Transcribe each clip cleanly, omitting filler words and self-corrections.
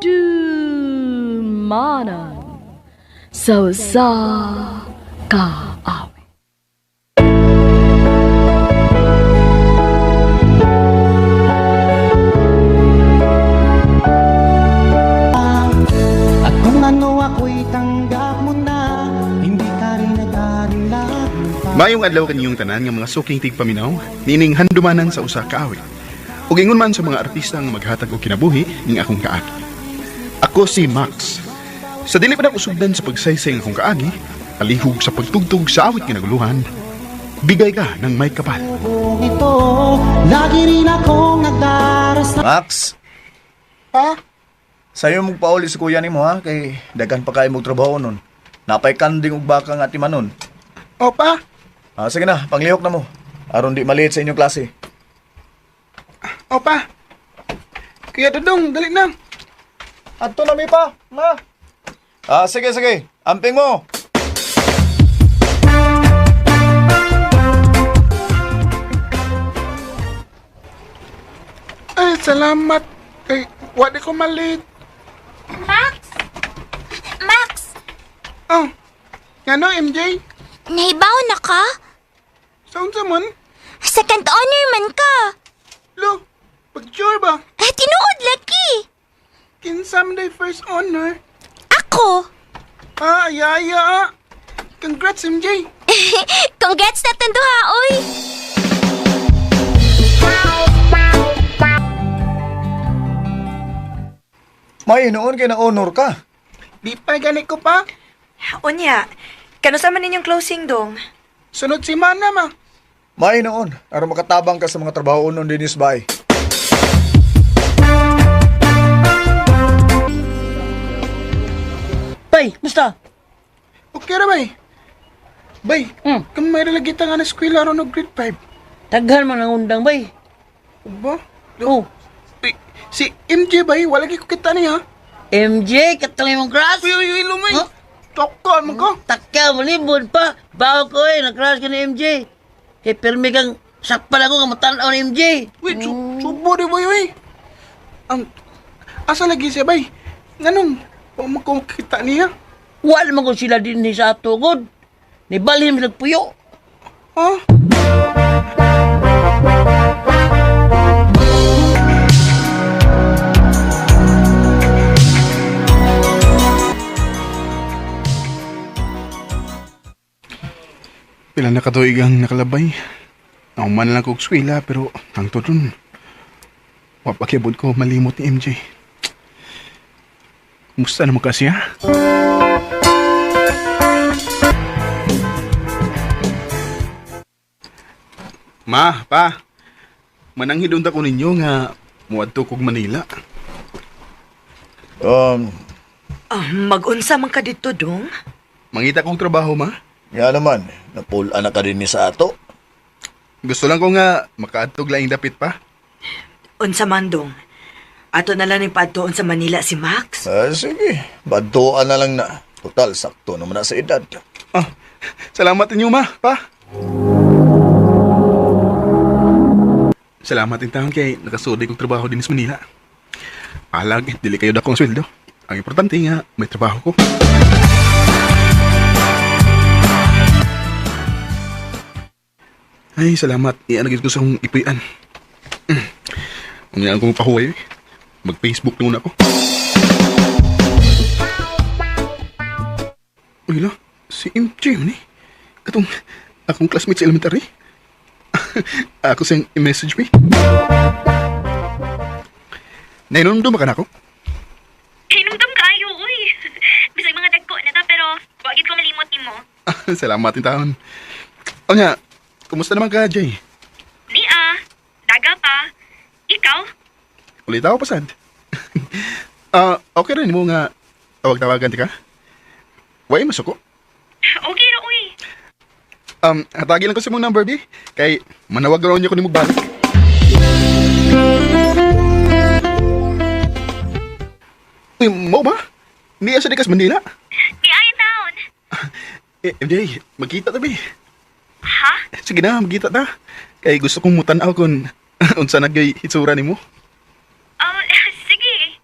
Handumanan sa usa ka awit. At kung ano ako'y tanggap mo na, hindi ka rin nag-alinlangan pa. Maayong adlaw kaniyong tanan nga mga suking tigpaminaw, nining handumanan sa usa ka awit. Ug ingon man sa mga artista nga maghatag og kinabuhi ning akong kaagi. Ako si Max. Sa dili pa usugdan sa pagsaysay ng akong kaagi, palihog sa pagtugtog sa awit nga naguluhan, bigay ka ng may kapal. Kung ito, lagi rin akong nagdarasal. Max, Ha? sayo mo pauli sa kuya nimo ha kay daghan pa kay mong trabaho nun. Napay kanding og baka nga timanon. Opa? Ah, sige na, panglihok na mo. Aron di maliit sa inyong klase. Opa? Kuya Dudong, dali na. Adto na mi pa, ma. Ah, sige sige. Amping mo. Ay, salamat. Kay, wadi ko malit. Max! Max! Oh, ngano MJ? Nahibaw na ka? Sa unsa man? Second honor man ka! Lo, pag-sure ba? Ah, tinuod lagi! Kinsa man day first honor? Ako! Ah, ay, ay, ah. Congrats, MJ. Congrats na tanduha, oy! May noon kay na honor ka. Di pa gani ko pa. Unya, kano sa man ninyong closing dong? Sunod si Mana, ma. May noon aron makatabang ka sa mga trabaho nun dinis bay. Bay, musta? Okay ra, bay. Bay, kung may lagi ta nga na eskwela ron og grade 5. Daghan man ang undang, bay. Uba? Oh, Uy, si MJ, bay, wala gyud ko kita niya. MJ, katong imong crush. Uy, uy, uy, lumay. Huh? Tokon mo ko. Takka, malibod pa. Bawo ko eh, nag-crush ka ni MJ. Kay pirmi kang sakpan ako nga matanaw ni MJ. Uy, subo di, boy, uy. Ang, asa lagi siya, bay? Nganong, wa mo ko kita niya? Wala man ko sila din ni sa atugod. Nibalhin mo nagpuyo. Ha? Pila na katuig ang nakalabay. Nauman lang kog eskwela pero hangtod ron. Wapakibot ko malimot ni MJ. Kumusta naman kasi ha? Ma, pa. Mananghid unta ko ninyo nga muadto kog Manila. Ah, mag-unsa man ka dito dong? Mangita kong trabaho, ma. Nga naman, napul anak ka din ni sa ato. Gusto lang ko nga makaadtog laing dapit pa. Unsa man dong? Ato na lang ning padtuon sa Manila si Max. Ah, sige, bantuan na lang na. Total, sakto naman na sa edad. Ah, salamat ninyo, ma, pa. Salamat din taon kay nakasudi kong trabaho din sa Manila. Alag, dili kayo dakong sweldo. Ang importante nga, may trabaho ko. Ay, salamat. Iyan agad ko sa akong ipuyan. Ang ko pahuway. Eh. Mag-Facebook na muna ako. Uy la, si MJ man eh. Katong akong classmate sa elementary. Ako siyang i-message me. Nainomdum ka na ako? Hinumdum kaayo, uy. Bisag mga dagko na ta, pero wagid ko malimot nimo. Salamat in taon. O nga, kumusta naman ka, Jay? Ni ah, daga pa. Ikaw? Ulit ako pasad. Ah, okay rin mo nga tawag-tawagan ti ka? Way masuko. Okay ra, uy. Hatagi lang ko sa mong number, bi. Kay manawag raw niya ko ni balik. Uy, mo ba? Niya sa Dikas Manila? Ni ay taon. Eh, MJ, magkita ta, bi. Ha? Sige na, magkita ta. Kay gusto kong mutan-aw kung unsa na gyud hitsura nimo. Sige.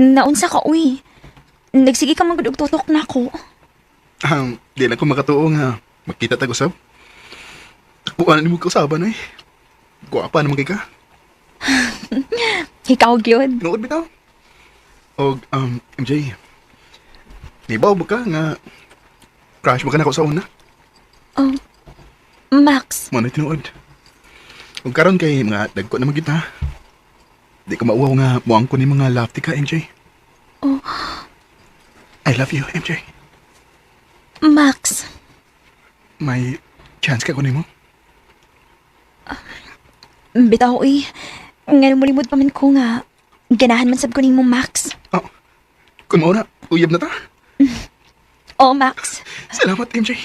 Naunsa ka, uy. Nagsige ka man gud og tutok na ako. Di lang ko makatuo nga magkita tag usab. Takbuan nimo kausaban oy. Gwapa naman kay ka. Ikaw gyud. Tinuod bitaw. Og MJ. Nibaw ba ka nga crush ba ka nako sa una? Oh, Max, Mo na tinuod. Ug karon kay mga dagko naman kita. Di ko mauwaw nga muang ko ni mga love ka, MJ. Oh. I love you, MJ. Max. May chance ka ko nimo? Bitaw, uy. Nga mulimod pa man ko nga. Ganahan man sab ko nimo, Max. Oh. Kung mao na, uyab na ta. Oh, Max. Salamat, MJ.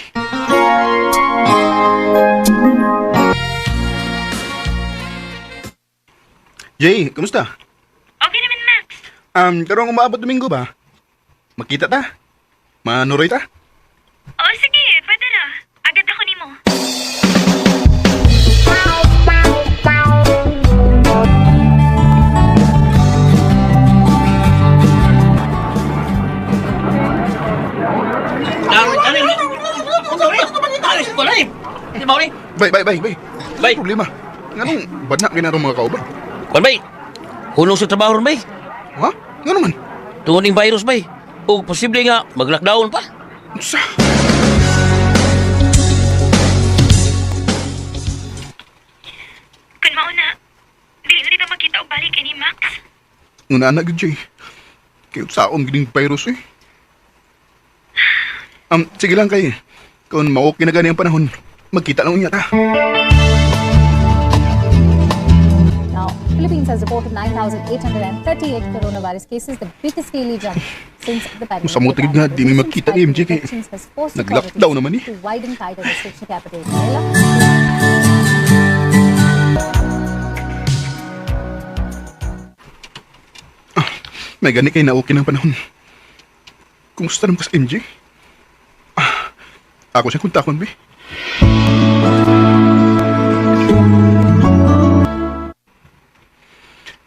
Jay, kumusta? Okay naman, Max. Karong umaabot Domingo ba? Makita ta? Manuroy ta? Oh, sige, pwede ra. Agad ako nimo. Di ba ni? Bay, bay, bay, bay. Bay. Ano problema? Nganong badna kay natong mga kauban? Kwan bay. Hunong sa trabaho ron bay. Ha? Ngano man? Tungod ning virus bay. Ug posible nga mag-lockdown pa. Unsa? Kun mao na, dili na dito magkita og balik ini, Max. Nguna na gyud, Jay. Kay saon gining virus eh. Sige lang kay. Kung ma-okay na gani ang panahon, magkita lang unya ta. Now, Philippines has reported 9,838 coronavirus cases, the biggest daily jump since the pandemic Musamot began. gid nga, di mi The magkita ni spike in MJ kay infections has forced nag-lockdown authorities naman eh. to widen tighter restriction capital Manila. May gani kay na-okay ng panahon. Kumusta naman ka sa MJ? Ah, ako siya kontakon, be.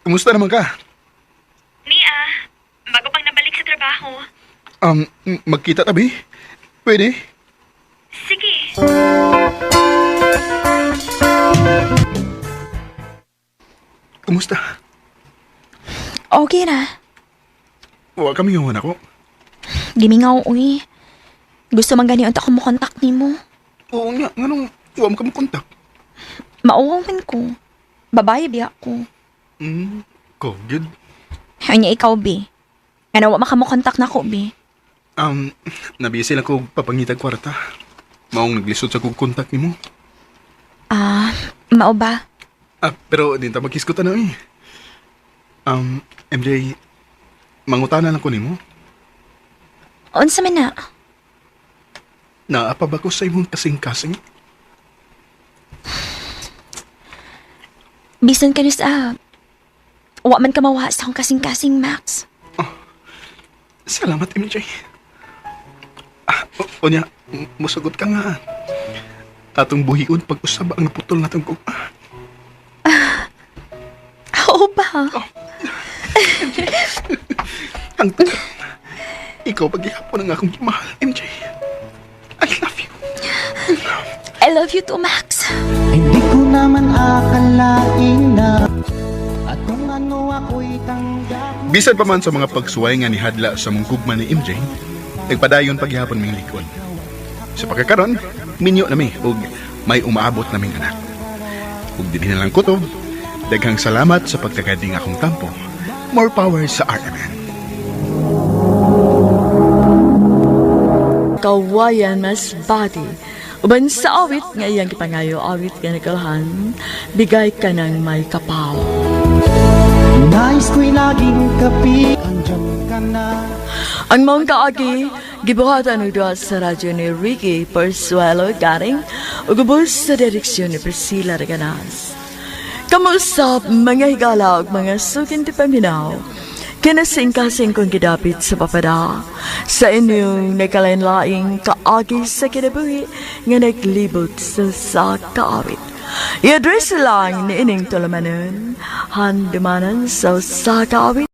Kumusta naman ka? Nia, bago pang nabalik sa trabaho. Magkita tabi? Pwede? Sige. Kumusta? Okay na. Wa kami yawan ako. Gimingaw, uy. Gusto man gani unta ko mo contact nimo. Oo nga, nganong wa mo ka mo kontak? Mauwaw man ko. Babae biya ko. Ko, good. Anya ikaw, be. Ano, wa maka mo contact na ko, be. Nabisi lang ko papangitag kwarta. Maong naglisod sa kong kontak nimo. Ah, mao ba? Ah, pero di ta magkiskutan na eh. MJ, mangutana lang ko nimo. Unsa man na? Naa pa ba ko sa imong kasing-kasing? Bisan ka sa wa man ka mawa sa akong kasing-kasing, Max. Salamat, MJ. Ah, onya, musagot ka nga. Atong buhion pag-usab ang naputol natong kog. Oo ba? Ang ikaw paghihapon ang akong mahal, MJ. I love you. I love you too, Max. Hindi ko naman akalain na at kung ano ako'y tanggap. Bisan pa man sa mga pagsuway nga nihadla sa mong gugma ni MJ, nagpadayon paghihapon ming likon. Sa pagkakaron, minyo nami ug may umaabot naming anak. Ug dinhi na lang kutob, daghang salamat sa pagtagading akong tampo. More power sa RMN. Kawayan Masbate. Uban sa awit nga iyang gipangayo awit nga nagkalhan, bigay ka ng may kapal. Nais ko'y laging kapi. Andiyan ka na. Ang maong kaagi, gibuhatan og duha sa radyo ni Ricky Persuelo Garing ug ubos sa direksyon ni Priscilla Reganas. Kamusap mga higala ug mga sukin ti paminaw. Kinasing-kasing kong gidapit sa papada sa inyong nagkalain-laing kaagi sa kinabuhi nga naglibot sa kaawit. I-address lang ni ining tulumanon, handumanan sa kaawit.